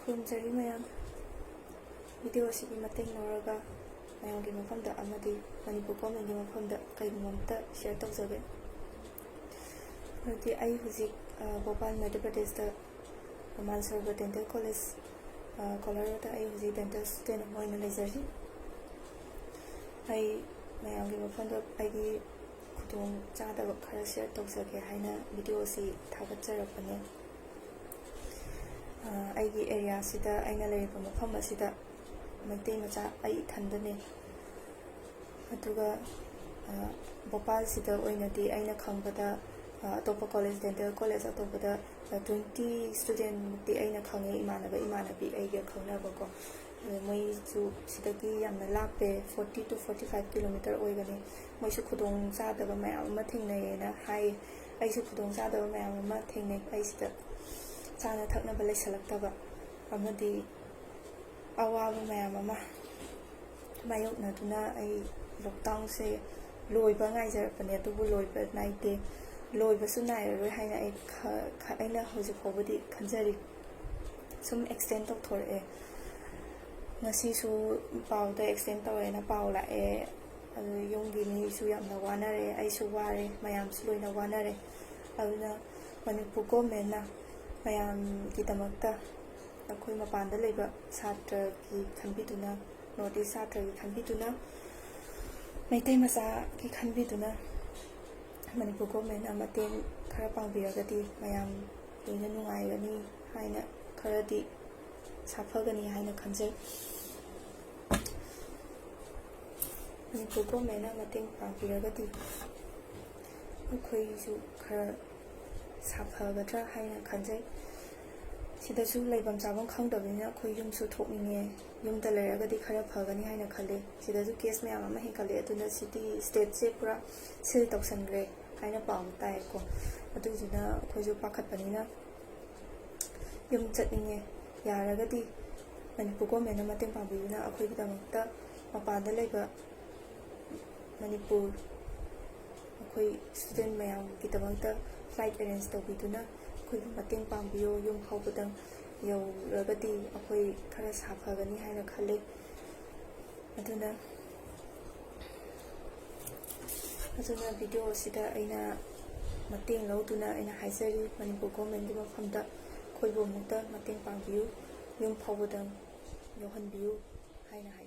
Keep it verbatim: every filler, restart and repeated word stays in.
ꯈꯨꯔꯨꯝꯖꯔꯤ ꯃꯌꯥꯝ꯫ ꯚꯤꯗꯤꯑꯣ ꯑꯁꯤꯒꯤ ꯃꯇꯦꯡ ꯂꯧꯔꯒ ꯃꯌꯥꯝꯒꯤ ꯃꯐꯝꯗ ꯑꯃꯗꯤ ꯃꯅꯤꯄꯨꯔ ꯒꯣꯔꯃꯦꯟꯒꯤ ꯃꯐꯝꯗ ꯀꯩꯒꯨꯝꯕ ꯑꯝꯇ ꯁꯤꯌꯔ ꯇꯧꯖꯒꯦ꯫ ꯑꯗꯨꯗꯤ ꯑꯩ ꯍꯧꯖꯤꯛ, ꯑ, ꯚꯣꯄꯥꯜ, ꯃꯙ꯭ꯌ ꯄ꯭ꯔꯗꯦꯁꯇ ꯃꯥꯟꯁꯔꯕ ꯗꯦꯟꯇꯦꯜ ꯀꯣꯂꯦꯖ, ꯑ, ꯀꯣꯂꯔꯗ ꯑꯩ ꯍꯧꯖꯤꯛ ꯗꯦꯟꯇꯦꯜ ꯁ꯭ꯇꯨꯗꯦꯟ ꯑꯃ ꯑꯣꯏꯅ ꯂꯩꯖꯔꯤ꯫ ꯑꯩ ꯃꯌꯥꯝꯒꯤ ꯃꯐꯝꯗ ꯑꯩꯒꯤ ꯈꯨꯗꯣꯡ ꯆꯥꯗꯕ ꯈꯔ ꯁꯤꯌꯔ ꯇꯧꯖꯒꯦ ꯍꯥꯏꯅ ꯚꯤꯗꯤꯑꯣ ꯑꯁꯤ ꯊꯥꯒꯠꯆꯔꯛꯄꯅꯦ꯫ ꯑ, ꯑꯩꯒꯤ ꯑꯦꯔꯤꯌꯥꯁꯤꯗ, ꯑꯩꯅ ꯂꯩꯔꯤꯕ ꯃꯐꯝ ꯑꯁꯤꯗ ꯃꯩꯇꯩ ꯃꯆꯥ ꯑꯩ ꯏꯊꯟꯗꯅꯦ꯫ ꯑꯗꯨꯒ, ꯑ, ꯚꯣꯄꯥꯜꯁꯤꯗ ꯑꯣꯏꯅꯗꯤ ꯑꯩꯅ ꯈꯪꯕꯗ, ꯑ, ꯑꯇꯣꯞꯄ ꯀꯣꯂꯦꯖ, ꯗꯦꯟꯇꯦꯜ ꯀꯣꯂꯦꯖ ꯑꯇꯣꯞꯄꯗ, ꯑ, ꯇ꯭ꯋꯦꯟꯇꯤ ꯁ꯭ꯇꯨꯗꯦꯟꯃꯨꯛꯇꯤ ꯑꯩꯅ ꯈꯪꯉꯦ, ꯏꯃꯥꯟꯅꯕ ꯏꯃꯥꯟꯅꯕꯤ ꯑꯩꯒ ꯈꯪꯅꯕꯀꯣ꯫ ꯑꯗꯨ ꯃꯣꯏꯁꯨ ꯁꯤꯗꯒꯤ ꯌꯥꯝꯅ ꯂꯥꯞꯄꯦ, forty two forty five kilometre ꯑꯣꯏꯒꯅꯤ꯫ ꯃꯣꯏꯁꯨ ꯈꯨꯗꯣꯡ ꯆꯥꯗꯕ ꯃꯌꯥꯝ ꯑꯃ ꯊꯦꯡꯅꯩꯌꯦꯅ ꯍꯥꯏ꯫ ꯑꯩꯁꯨ ꯈꯨꯗꯣꯡ ꯆꯥꯗꯕ ꯃꯌꯥꯝ ꯑꯃ ꯊꯦꯡꯅꯩ꯫ ꯑꯩ ꯁꯤꯗ ꯆꯥꯅ ꯊꯛꯅꯕ ꯂꯩꯁꯜꯂꯛꯇꯕ ꯑꯃꯗꯤ ꯑꯋꯥꯕ ꯃꯌꯥꯝ ꯑꯃ ꯃꯥꯌꯣꯛꯅꯗꯨꯅ ꯑꯩ ꯂꯣꯛꯗꯥꯎꯟꯁꯦ ꯂꯣꯏꯕ ꯉꯥꯏꯖꯔꯛꯄꯅꯦ, ꯑꯗꯨꯕꯨ ꯂꯣꯏꯕ ꯅꯥꯏꯗꯦ꯫ ꯂꯣꯏꯕꯁꯨ ꯅꯥꯏꯔꯔꯣꯏ ꯍꯥꯏꯅ ꯑꯩ ꯈ-, ꯈ-, ꯑꯩꯅ ꯍꯧꯖꯤꯛ ꯐꯥꯎꯕꯗꯤ ꯈꯟꯖꯔꯤ꯫ ꯁꯨꯝ ꯑꯦꯛꯁꯇꯦꯟ ꯇꯧꯊꯣꯔꯛꯑꯦ꯫ ꯉꯁꯤꯁꯨ ꯄꯥꯎꯗ ꯑꯦꯛꯁꯇꯦꯟ ꯇꯧꯔꯦꯅ ꯄꯥꯎ ꯂꯥꯛꯑꯦ꯫ ꯑꯗꯨ ꯌꯨꯝꯒꯤ ꯃꯤꯁꯨ ꯌꯥꯝꯅ ꯋꯥꯅꯔꯦ, ꯑꯩꯁꯨ ꯋꯥꯔꯦ, ꯃꯌꯥꯝꯁꯨ ꯂꯣꯏꯅ ꯋꯥꯅꯔꯦ꯫ ꯑꯗꯨꯅ ꯃꯅꯤꯄꯨꯔ ꯒꯣꯔꯃꯦꯟꯅ ꯃꯌꯥꯝꯒꯤꯗꯃꯛꯇ, ꯑꯩꯈꯣꯏ ꯃꯄꯥꯟꯗ ꯂꯩꯕ ꯁꯥꯇ꯭ꯔꯒꯤ ꯈꯟꯕꯤꯗꯨꯅ, ꯅꯣꯔꯠ ꯏꯁ ꯁꯥꯇ꯭ꯔꯒꯤ ꯈꯟꯕꯤꯗꯨꯅ, ꯃꯩꯇꯩ ꯃꯆꯥꯒꯤ ꯈꯟꯕꯤꯗꯨꯅ ꯃꯅꯤꯄꯨꯔ ꯒꯣꯔꯃꯦꯟꯅ ꯃꯇꯦꯡ ꯈꯔ ꯄꯥꯡꯕꯤꯔꯒꯗꯤ ꯃꯌꯥꯝ ꯂꯣꯏꯅ ꯅꯨꯡꯉꯥꯏꯒꯅꯤ ꯍꯥꯏꯅ, ꯈꯔꯗꯤ ꯁꯥꯐꯒꯅꯤ ꯍꯥꯏꯅ ꯈꯟꯖꯩ꯫ ꯃꯅꯤꯄꯨꯔ ꯒꯣꯔꯃꯦꯟꯅ ꯃꯇꯦꯡ ꯄꯥꯡꯕꯤꯔꯒꯗꯤ ꯑꯩꯈꯣꯏꯁꯨ ꯈꯔ ꯁꯥꯐꯒꯗ꯭ꯔꯥ ꯍꯥꯏꯅ ꯈꯟꯖꯩ꯫ ꯁꯤꯗꯁꯨ ꯂꯩꯐꯝ ꯆꯥꯐꯝ ꯈꯪꯗꯕꯅꯤꯅ ꯑꯩꯈꯣꯏ ꯌꯨꯝꯁꯨ ꯊꯣꯛꯅꯤꯡꯉꯦ꯫ ꯌꯨꯝꯗ ꯂꯩꯔꯒꯗꯤ ꯈꯔ ꯐꯒꯅꯤ ꯍꯥꯏꯅ ꯈꯜꯂꯦ꯫ ꯁꯤꯗꯁꯨ ꯀꯦꯁ ꯃꯌꯥꯝ ꯑꯃ ꯍꯦꯟꯒꯠꯂꯦ, ꯑꯗꯨꯅ ꯁꯤꯇꯤ, ꯁ꯭ꯇꯦꯠꯁꯦ ꯄꯨꯔꯥ ꯁꯤꯜ ꯇꯧꯁꯟꯈ꯭ꯔꯦ ꯍꯥꯏꯅ ꯄꯥꯎ ꯇꯥꯏꯀꯣ꯫ ꯑꯗꯨꯗꯨꯅ ꯑꯩꯈꯣꯏꯁꯨ ꯄꯥꯈꯠꯄꯅꯤꯅ ꯌꯨꯝ ꯆꯠꯅꯤꯡꯉꯦ꯫ ꯌꯥꯔꯒꯗꯤ ꯃꯅꯤꯄꯨꯔ ꯒꯣꯔꯃꯦꯟꯅ ꯃꯇꯦꯡ ꯄꯥꯡꯕꯤꯗꯨꯅ ꯑꯩꯈꯣꯏꯒꯤꯗꯃꯛꯇ ꯃꯄꯥꯟꯗ ꯂꯩꯕ ꯃꯅꯤꯄꯨꯔ, ꯑꯩꯈꯣꯏ ꯁ꯭ꯇꯨꯗꯦꯟ ꯃꯌꯥꯝꯒꯤꯗꯃꯛꯇ ꯐ꯭ꯂꯥꯏꯠ ꯑꯦꯔꯦꯟꯖ ꯇꯧꯕꯤꯗꯨꯅ ꯑꯩꯈꯣꯏꯕꯨ ꯃꯇꯦꯡ ꯄꯥꯡꯕꯤꯌꯣ꯫ ꯌꯨꯝ ꯐꯥꯎꯕꯗꯪ ꯌꯧꯔꯒꯗꯤ ꯑꯩꯈꯣꯏ ꯈꯔ ꯁꯥꯐꯒꯅꯤ ꯍꯥꯏꯅ ꯈꯜꯂꯤ꯫ ꯑꯗꯨꯅ ꯑꯗꯨꯅ ꯚꯤꯗꯤꯑꯣ ꯑꯁꯤꯗ ꯑꯩꯅ ꯃꯇꯦꯡ ꯂꯧꯗꯨꯅ ꯑꯩꯅ ꯍꯥꯏꯖꯔꯤ, ꯃꯅꯤꯄꯨꯔ ꯒꯣꯔꯃꯦꯟꯒꯤ ꯃꯐꯝꯗ ꯑꯩꯈꯣꯏꯕꯨ ꯑꯃꯨꯛꯇ ꯃꯇꯦꯡ ꯄꯥꯡꯕꯤꯌꯨ, ꯌꯨꯝ ꯐꯥꯎꯕꯗꯪ ꯌꯧꯍꯟꯕꯤꯌꯨ ꯍꯥꯏꯅ ꯍꯥꯏ꯫